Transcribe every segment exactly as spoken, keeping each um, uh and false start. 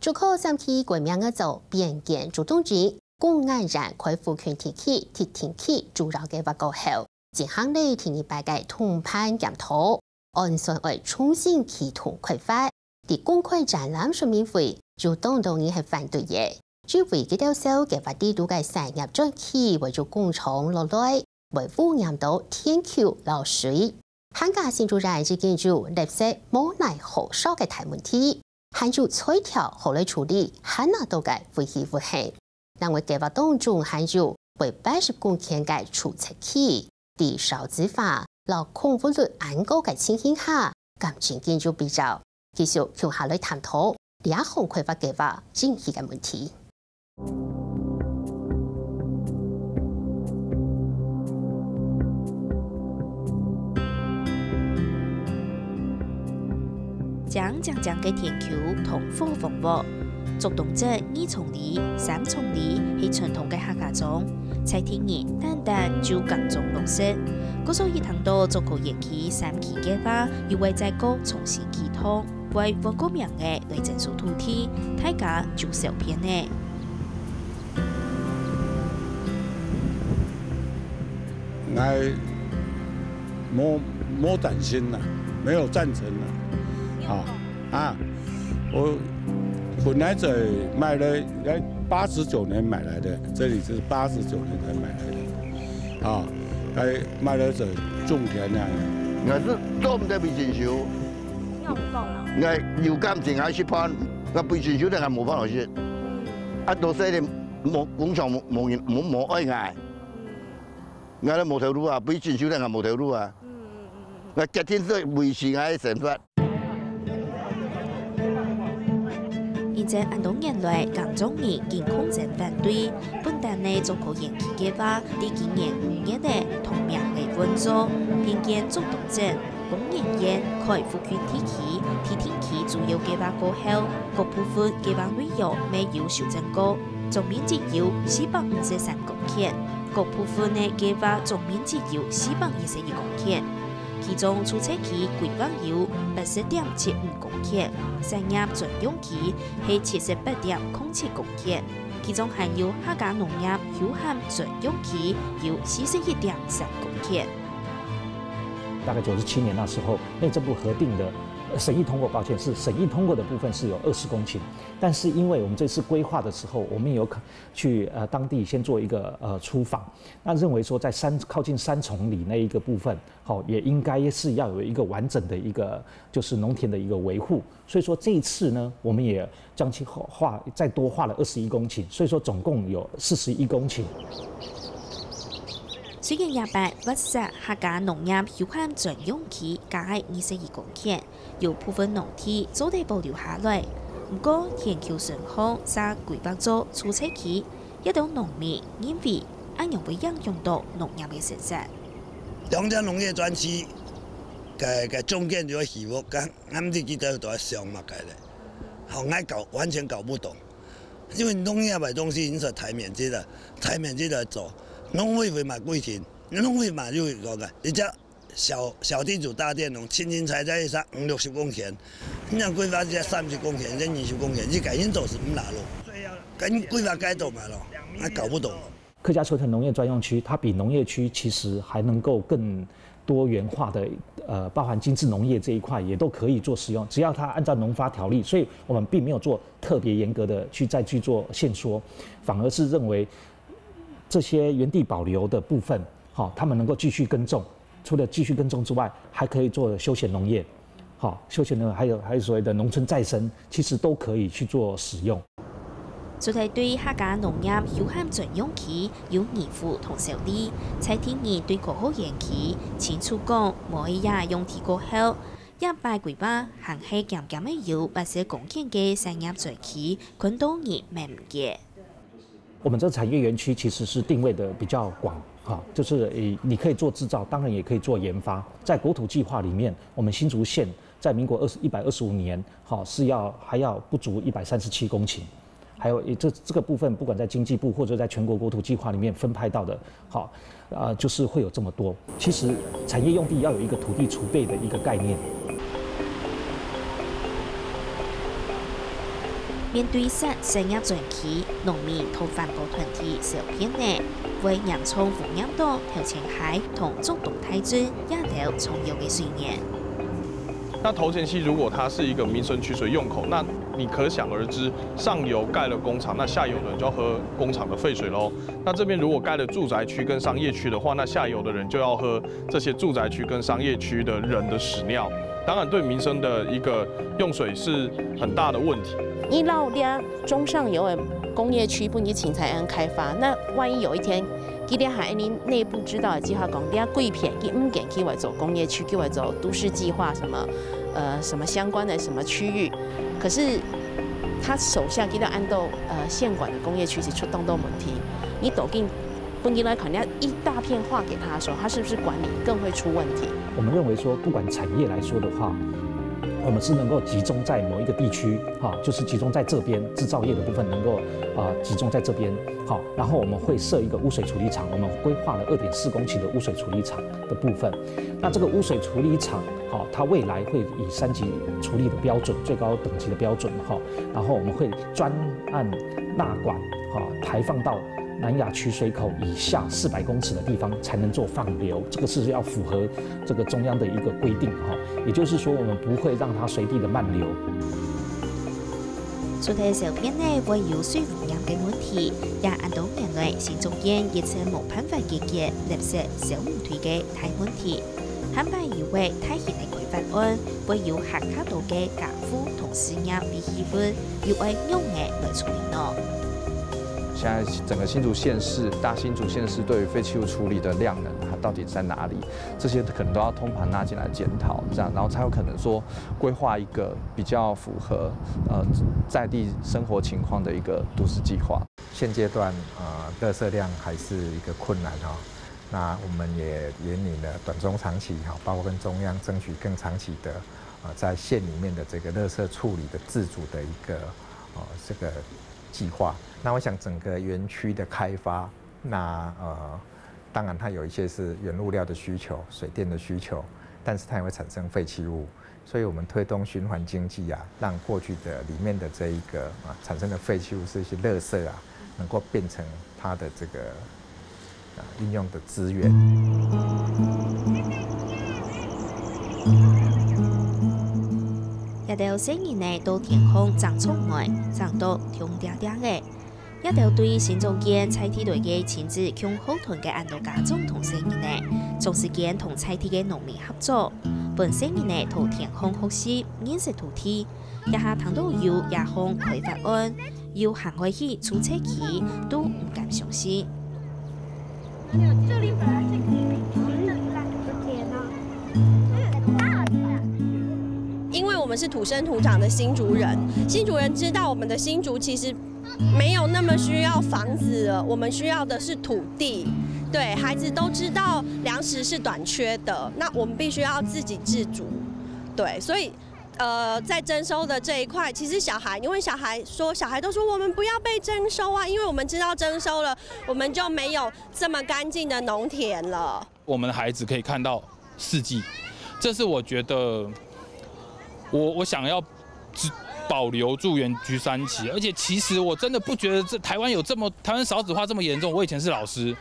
竹科三期改名做邊間竹東鎮，公園沿開發權地區、特定區主要計畫過後，進行了第二擺个通盤檢討，按算愛重新啟動開發。在公開展覽說明會，有當多人係反對个，認為該兜受計畫制度个產業專區會有工廠落來，會污染到天氣摎水。還加新竹縣已經有垃圾無奈何掃个大問題，還有菜鳥好來處理還拿到个廢棄物係。另外計畫當中還有會八十公頃个除草區，在少子化摎空屋率恁高个情形下，敢真經有必要繼續共下來探討這項開發計畫引起个問題。 靚靚靚个田坵同火房屋，竹東鎮二重里、三重里係傳統个客家庄，在地人單單就耕種落食。故所以聽到竹科園區三期計畫又會再過重新啟動，會換個名仔來徵收土地，大家就少騙了。 𠊎無，無擔心啦，沒有贊成啦。啊，啊，我本來就買了，來八十九年買來的，這裡是八十九年才買來的。啊，來買了這種田啊。𠊎係做毋得維生素。你有講啊？𠊎有感情，𠊎食飯，𠊎維生素，𠊎無辦法食。啊，都說你無，工廠無，無人，無，無愛𠊎。 𠊎都無頭路啊，維生素𠊎無頭路啊。𠊎決定做維持𠊎个生活。因為恁多年來，耕種人緊抗爭反對，本旦个竹科園區計畫，在今年五月仔通名來運作，並建竹東鎮、工研院、開發權地區、特定區主要計畫過後，各部分計畫內容乜有修正過，總面積有四百五十三公頃。 各部分个計畫總面積有四百二十一公頃，其中除草區規劃有八十點七五公頃，產業專用區係七十八點空七公頃，其中還有客家農業休閒專用區有四十一點三公頃。大概九十七年那时候，内政部核定的呃审议通过，抱歉，是审议通过的部分是有二十公顷，但是因为我们这次规划的时候，我们有考去呃当地先做一个呃初访，那认为说在三靠近三重里那一个部分，好、也应该是要有一个完整的一个就是农田的一个维护，所以说这一次呢，我们也将其划再多划了二十一公顷，所以说总共有四十一公顷。虽然這擺劃設客家農業休閒專用區加二十一公頃，有部分農地做得保留下來，毋過田坵脣項嗄規劃做除草區，一兜農民認為恁樣會影響到農業个生產。兩隻農業專區个个中間有个起伏，敢敢知佢兜都愛想麼个咧？吼，𠊎搞完全搞不懂。 因為農業个東西，你說大面積个，大面積个做，農委會嘛規定，農委會嘛有講个，一隻小小地主大地主，輕輕才在一三五六十公頃，你想規劃一隻三十公頃，一隻二十公頃，你該人做事毋拿咯，跟規劃該做嘛咯，還搞不懂。客家休閒農业专用区，它比农业区其实还能够更多元化的，呃，包含精致农业这一块也都可以做使用，只要它按照农发条例，所以我们并没有做特别严格的去再去做限缩，反而是认为这些原地保留的部分，好、他们能够继续耕种，除了继续耕种之外，还可以做休闲农业，好、休闲农还有还有所谓的农村再生，其实都可以去做使用。 除了對客家農業休閒專用區有義務同效力，在地人對高學園區清楚講無愛這用地過後，這擺規劃還係漸漸仔由八十公頃个產業專區，看到人毋解。我们这个产业园区其实是定位的比较广，哈，就是你可以做制造，当然也可以做研发。在国土计划里面，我们新竹县在民国二十一百二十五年，哈，是要还要不足一百三十七公顷。还有这这个部分，不管在经济部或者在全国国土计划里面分派到的，好，呃，就是会有这么多。其实产业用地要有一个土地储备的一个概念。面對食、產業轉期，農民同環保團體小便呢，會嚴重污染到頭前溪同竹東大圳這兜重要个水源。那头前溪如果它是一个民生取水用口，那你可想而知，上游盖了工厂，那下游的人就要喝工厂的废水喽。那这边如果盖了住宅区跟商业区的话，那下游的人就要喝这些住宅区跟商业区的人的屎尿。当然，对民生的一个用水是很大的问题。你老爹中上游的工业区分你青菜安开发，那万一有一天，佢哋还你内部知道的计划讲，你要贵片，佢唔敢去外做工业区，去外做都市计划什么，呃，什么相关的什么区域，可是他手下给他按到呃县管的工业区是出动到问题，你走进分进来看，你要一大片划给他的时候，他是不是管理更会出问题？我们认为说，不管产业来说的话，我们是能够集中在某一个地区，哈，就是集中在这边制造业的部分能够啊、呃集中在这边，好，然后我们会设一个污水处理厂，我们规划了二点四公顷的污水处理厂的部分。那这个污水处理厂，好，它未来会以三级处理的标准、最高等级的标准，哈，然后我们会专案纳管，哈，排放到南雅取水口以下四百公尺的地方才能做放流，这个是要符合这个中央的一个规定哈，也就是说我们不会让它随地的漫流。除忒小便呢會有水污染个問題，也恁多年來新竹縣一直無辦法解決垃圾燒毋退个大問題。下擺又會大型个規劃案，會有還較多个家戶同事業被氣憤，又愛仰仔來處理呢？现在整个新竹县市，大新竹县市对于废弃物处理的量能，它到底在哪里？这些可能都要通盘纳进来检讨，这样，然后才有可能说规划一个比较符合呃在地生活情况的一个都市计划。现阶段呃，垃圾量还是一个困难哈。那我们也引领了短中长期哈，包括跟中央争取更长期的呃，在县里面的这个垃圾处理的自主的一个呃这个计划。那我想整个园区的开发，那呃，当然它有一些是原物料的需求、水电的需求，但是它也会产生废弃物。所以我们推动循环经济啊，让过去的里面的这一个啊产生的废弃物是一些垃圾啊，能够变成它的这个啊运用的资源。這兜細人仔到天空爭銃門，爭到痛爹爹个。這兜對新竹縣在地來个親子共好團个恁多家長同細人仔，長時間同在地个農民合作，分細人仔到天空學習認識土地。這下聽到有這項開發案，有行開去出冊期，都毋敢相信。这里本来是可以，这里烂，好甜哦。因为我们是土生土长的新竹人，新竹人知道我们的新竹其实没有那么需要房子了，我们需要的是土地。对，孩子都知道粮食是短缺的，那我们必须要自给自足。对，所以呃，在征收的这一块，其实小孩，因为小孩说，小孩都说我们不要被征收啊，因为我们知道征收了，我们就没有这么干净的农田了。我们的孩子可以看到四季，这是我觉得我我想要只保留住原居三期，而且其实我真的不觉得这台湾有这么台湾少子化这么严重。我以前是老师，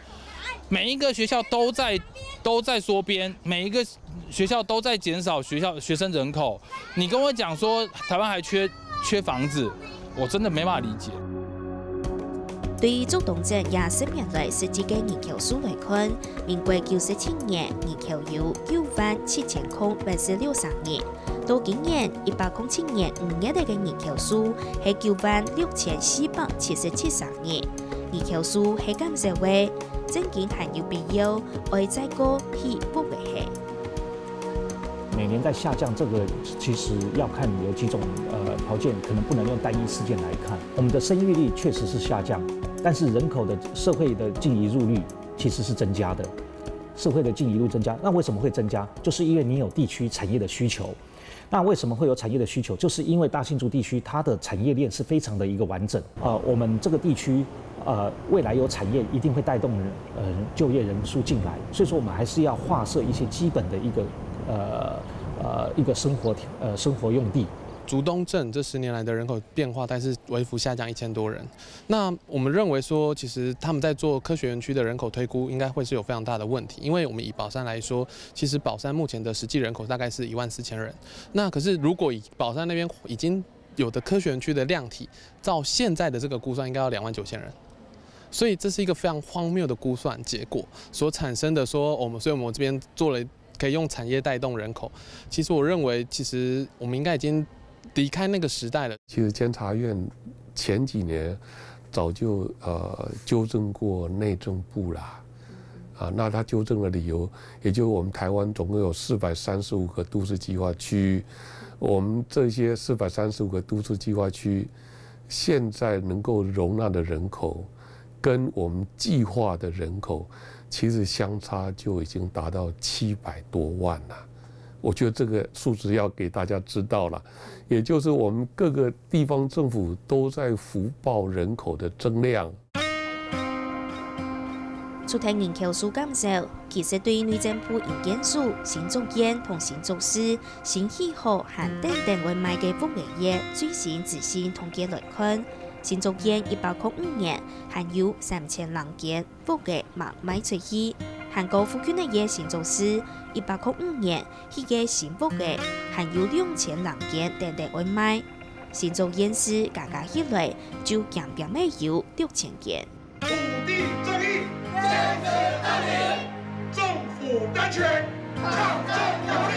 每一个学校都在都在缩编，每一个学校都在减少学校学生人口。你跟我讲说台湾还缺缺房子，我真的没办法理解。對於竹東鎮這十年來實際个人口數來看，民國九十七年人口有九萬七千空八十六儕人，到今年一百空七年五月个人口數係九萬六千四百七十七儕人，人口數係減少个，正經還有必要愛再過起步个係。每年在下降，这个其实要看有几种呃条件，可能不能用单一事件来看。我们的生育率确实是下降，但是人口的社会的净移入率其实是增加的。社会的净移入增加，那为什么会增加？就是因为你有地区产业的需求。那为什么会有产业的需求？就是因为大新竹地区它的产业链是非常的一个完整。呃，我们这个地区，呃，未来有产业一定会带动呃就业人数进来，所以说我们还是要划设一些基本的一个呃呃一个生活呃生活用地。竹东镇这十年来的人口变化，大概是微幅下降一千多人。那我们认为说，其实他们在做科学园区的人口推估，应该会是有非常大的问题，因为我们以宝山来说，其实宝山目前的实际人口大概是一万四千人。那可是如果以宝山那边已经有的科学园区的量体，照现在的这个估算，应该要两万九千人。所以这是一个非常荒谬的估算结果所产生的说，我们所以我们这边做了可以用产业带动人口。其实我认为，其实我们应该已经离开那个时代了。其实监察院前几年早就呃纠正过内政部啦，啊，那他纠正的理由，也就是我们台湾总共有四百三十五个都市计划区，我们这些四百三十五个都市计划区，现在能够容纳的人口，跟我们计划的人口，其实相差就已经达到七百多万了。我觉得这个数字要给大家知道了，也就是我们各个地方政府都在福报人口的增量。除忒人口数減少，其实对内政部营建署、新竹县同新竹市新起好和等等會卖个屋仔个最新资讯统计来看，新竹县一百空五年还有三千零间屋仔吂卖出去，還過附近个新竹市一百空五年起个新屋仔還有兩千零間等等會賣。新竹縣市加加起來就減減仔有六千間。土地正義，政府安寧，政府人權，抗爭有理。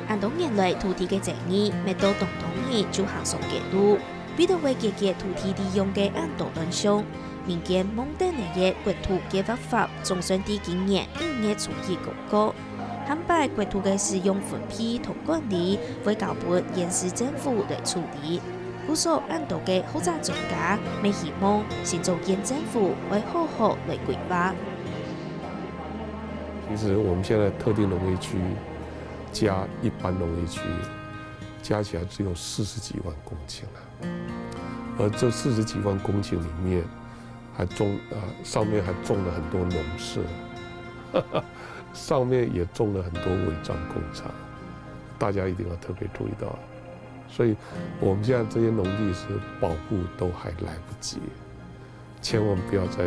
恁多年來，土地个爭議，乜到當多人就行上街路。為著會解決土地利用个恁多亂象，民間夢等个國土計畫法總算在今年五月初一公告。 下擺國土个使用分配同管理會交分縣市政府來處理。故所恁多个學者專家乜希望新竹縣政府會好好來規劃。其实我们现在特定农业区加一般农业区，加起来只有四十几万公顷啊。而这四十几万公顷里面，还种啊上面还种了很多农舍，上面也种了很多违章工厂，大家一定要特别注意到。所以我们现在这些农地是保护都还来不及，千万不要再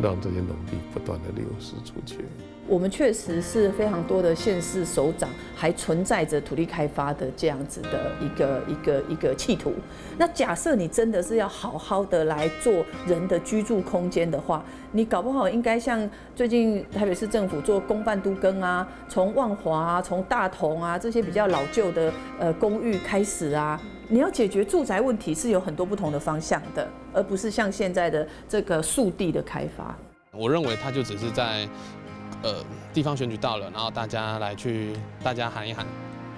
让这些农地不断的流失出去。我们确实是非常多的县市首长还存在着土地开发的这样子的一个一个一个企图。那假设你真的是要好好的来做人的居住空间的话，你搞不好应该像最近台北市政府做公办都更啊，从万华啊，从大同啊这些比较老旧的呃公寓开始啊，你要解决住宅问题是有很多不同的方向的，而不是像现在的这个速地的开发。我认为他就只是在呃地方选举到了，然后大家来去大家喊一喊。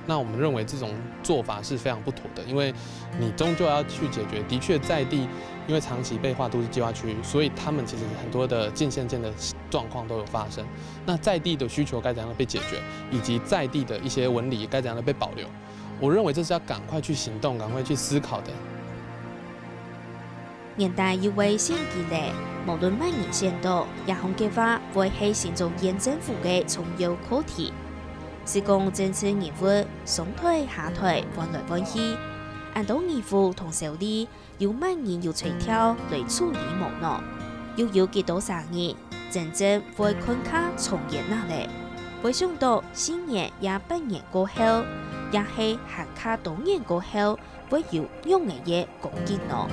那我们认为这种做法是非常不妥的，因为你终究要去解决，的确在地因为长期被划都市计划区，所以他们其实很多的近现建的状况都有发生。那在地的需求该怎样的被解决，以及在地的一些纹理该怎样的被保留，我认为这是要赶快去行动，赶快去思考的。年底又會選舉咧，無論麼人選到，這項計畫會係新竹縣政府个重要課題。 係講政治人物上台下台換來換去，恁多義務同效力，有麼人有吹調來處理無呢？又有幾多儕人真正會看較長遠哪咧？會想到四年也八年過後，也係還較多年過後，會有仰仔个光景呢？